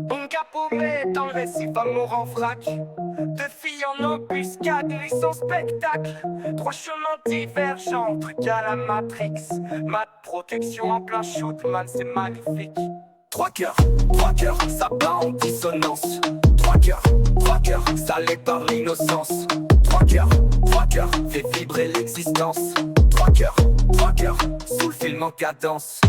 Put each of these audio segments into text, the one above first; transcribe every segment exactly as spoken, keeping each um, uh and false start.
Bon gars paumé dans le récif, amour en vrac. Deux filles en embuscade, nuit sans spectacle. Trois chemins divergents, truc à la Matrix. Mad Production en plein shoot, man, c'est magnifique. Trois cœurs, trois cœurs, ça bat en dissonance. Trois cœurs, trois cœurs, salés par l'innocence. Trois cœurs, trois cœurs, fait vibrer l'existence. Trois cœurs, trois cœurs, sous le film en cadence.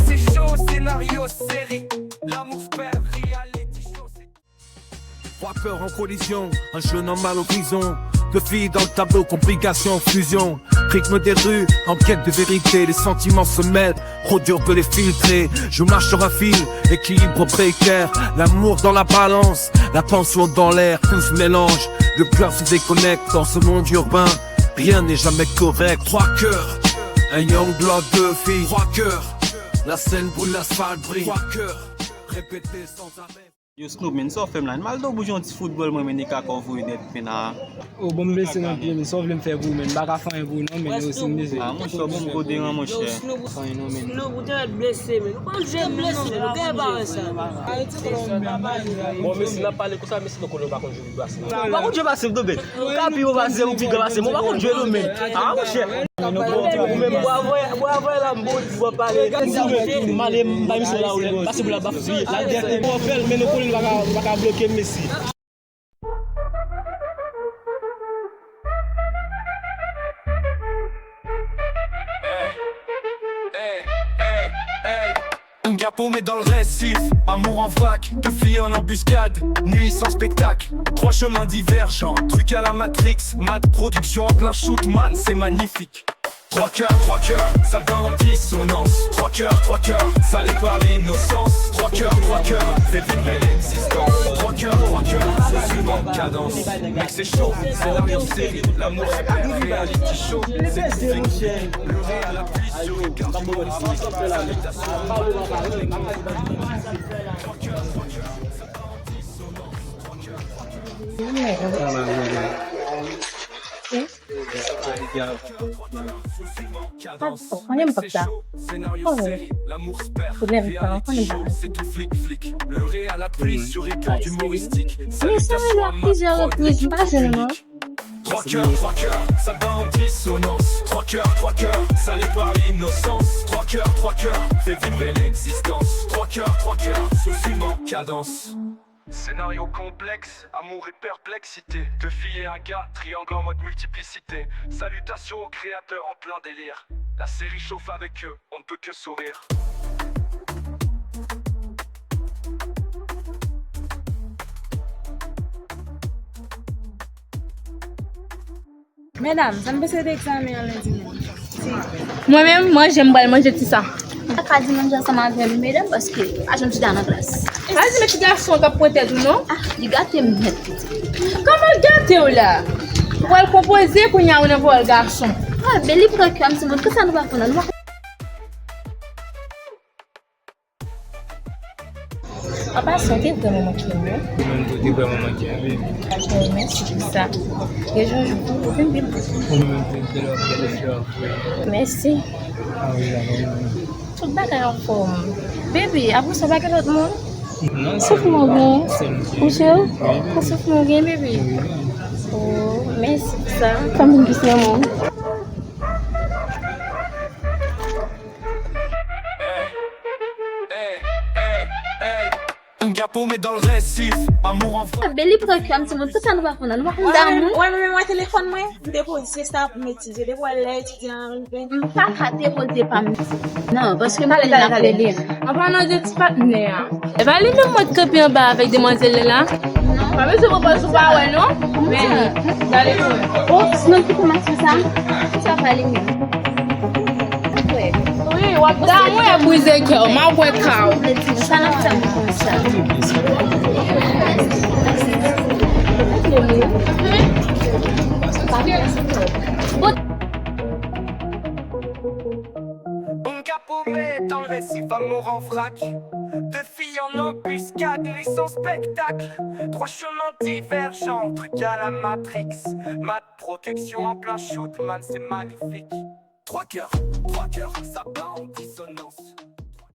C'est chaud, scénario, série. L'amour perd, reality show, c'est Trois cœurs en collision, un jeune homme à l'horizon. Deux filles dans le tableau, complication, fusion. Rythme des rues, en quête de vérité, les sentiments se mêlent, trop dur de les filtrer. Je marche sur un fil, équilibre précaire. L'amour dans la balance, la tension dans l'air, tout se mélange. Le cœur se déconnecte dans ce monde urbain. Rien n'est jamais correct. Trois cœurs, un young blood, deux filles. Trois cœurs, la scène brûle, l'asphalte brille. Trois cœurs, répétez sans arrêt. Yo, Snoop, men, sa w fè m la? M al do bouj yon ti foutbòl, mwen, men, li ka kò voye nèt, men, a. O, bon, m blese nan pye, men, sa w vle m fè pou ou, men, m pa ka fè anyen pou ou, non, men, yo, si m blese. A, monchè, bon, m koderan, monchè. Fè anyen, non, men. Snoop, ou te mèt blese, men. Ou pa jwe, men, non, men, ou gen pa wè sa. Bon, men, si n ap pale konsa, men, si nou konnen w pa konn jwe bas, non. Ou pa konn jwe bas, non, men. Ou ka pi wo pase m, ou pi gran pase m, ou pa konn jwe, non, men. A, monchè. Ou menm, bwa vre, bwa vre la, m bon, w ap pale. M ale, m bay misye la, ou pase pou la, ba fouye. La dèyè te bò fèl, men nou konnen l pa ka, pa ka bloke m, mesi. Un gars paumé dans le récif, amour en vrac, deux filles en embuscade, nuit sans spectacle, trois chemins divergents, truc à la Matrix, Mad Production en plein shoot, man, c'est magnifique. Trois cœurs, trois cœurs, ça bat en dissonance. Trois cœurs, trois cœurs, salés par l'innocence. Trois cœurs, trois cœurs, fait vibrer l'existence. Trois cœurs, trois cœurs, sous une cadence. Mec, c'est chaud, scénario série, l'amour c'est pas une reality show. C'est le rêve à la pluie sur une carte du monde. Salutations. Konnen m p ap sa. Konnen. Pou lè m sa, konnen m p ap sa. Men sa rive a plizyè repriz, m pa jwenn non. Trois cœurs, trois cœurs, ça bat en dissonance. Trois cœurs, trois cœurs, salés par l'innocence. Trois cœurs, trois cœurs, fait vibrer l'existence. Trois cœurs, trois cœurs, sous une cadence. Scénario complexe, amour et perplexité. Deux filles et un gars, triangle en mode multiplicité. Salutations aux créateurs en plein délire. La série chauffe avec eux, on ne peut que sourire. Medam, sa n panse de egzamen an lendi menm? Mwen menm, manje m pral manje ti sa. Ou pa ka di manje ansanm avè m, medam, paske pa janm chita nan klas. Pa di men ti gason k ap pran tèt ou non. Ah, li gate m nèt, pitit. Kòman l gate w la? Ou pral konpoze kounye a ou nan pawòl gason. Ah, ben li pran kè m, se mwen, kisa nou pa konn nan nou. An pasan, w te vrèman manke m, wi. Ou menm tou, w te vrèman manke m, wi. Mèsi pou sa. Gen jou, jou pou ou vin vin. Ou menm tou, se lè w ap gade sou ap vre. Mèsi. A wi, la, la, la. Tout bagay anfòm. Baby, apre sa, w pa gen lòt moun? Non, souf mwen gen. Ou sure? Wi. Pou souf mwen gen, baby? Wi. Oh, mèsi pou sa. Fè m vin plis nan men w. Un gars paumé dans le récif, amour en vrac. Ah, ben li pran kè m, timoun, tout sa nou pa konn nan, nou pa konn damou. Wè, mwen menm wè telefòn mwen, m te poze sa pou m etidye, depi wè lè etidyan rive. M pa ka depoze pa m. Non, paske m konnen l ap rele m. An palan de ti patnè a. E pa li menm mwen t kanpe anba avèk demwazèl la? Non. Pa bezwen pran pòz ou pa wè non. Men, gade pou mwen. Oh, sinon ki pou m ap fè sa? Sa pa li menm. Wi, w ap damou e brize kè w, m ap wè ka w. Sa n ap fè m konsa? Bon. Un gars paumé dans le récif, amour en vrac. Deux filles An anbiskad, li se yon spektak. Twa chemen divèjan, trik a la Matrix. Mat pwodiksyon an plan shoot, man, se manifik. Twa kè, twa kè, sa ba yon disonans.